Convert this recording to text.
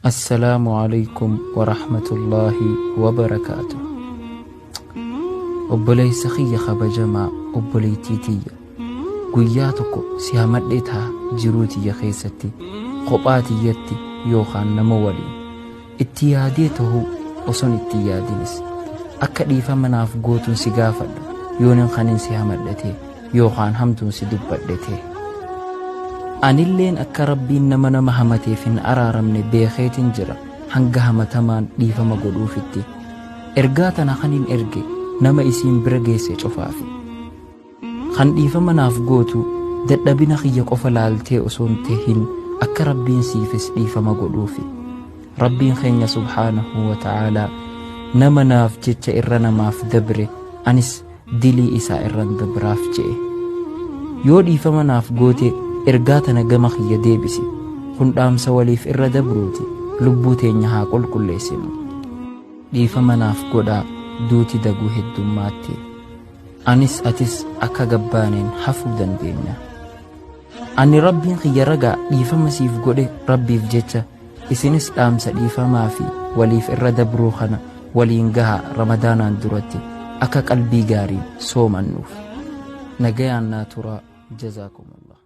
Assalaamu Aleeykum Warahmatullaahi Wabarakaatuh. Obboleessa kiyya kabajamaa, obboleettii tiyya, guyyaa tokko si hamadhee taha jiruu tiyya keessatti, kophaa tiyyatti yookaan nama waliin. Itti yaadee tahuu oson itti hin yaadinis. Akka dhiifama naaf gootun si gaafadha yoonin kanin si hamadhe ta'e yookaan hamtuun si dubbadhe ta'e. Anilleen akka Rabbiin nama nama hamateef hin araaramne beekeetin jira hanga hamatamaan dhiifama godhuufitti. Ergaa tana kanin erge nama isiin bira geesse cufaafi. Kan dhiifama naaf gootu dadhabina kiyya qofa laaltee osoo hin tahin akka Rabbiin siifis dhiifama godhuufi. Rabbiin keenya subhaanahu wa ta'aalaa nama naaf jecha irra namaaf dabre anis dilii isaa irran dabraaf je'e. Yoo dhiifama naaf goote ergaa tana gama kiyya deebisi. Kun dhaamsa waliif irra dabruuti. Lubbuu teenya haa qulqulleessinu. Dhiifama naaf godhaa duuti daguu heddummaatti. Anis atis akka gabbaaneen hafuu dandeenya. Ani Rabbiin kiyya ragaa dhiifama siif godhe Rabbiif jecha isinis dhaamsa dhiifamaa fi waliif irra dabruu kana waliin gahaa Ramadaanaan duratti akka qalbii gaariin soomannuuf. Nagayaan naa turaa. Jazaakumullah.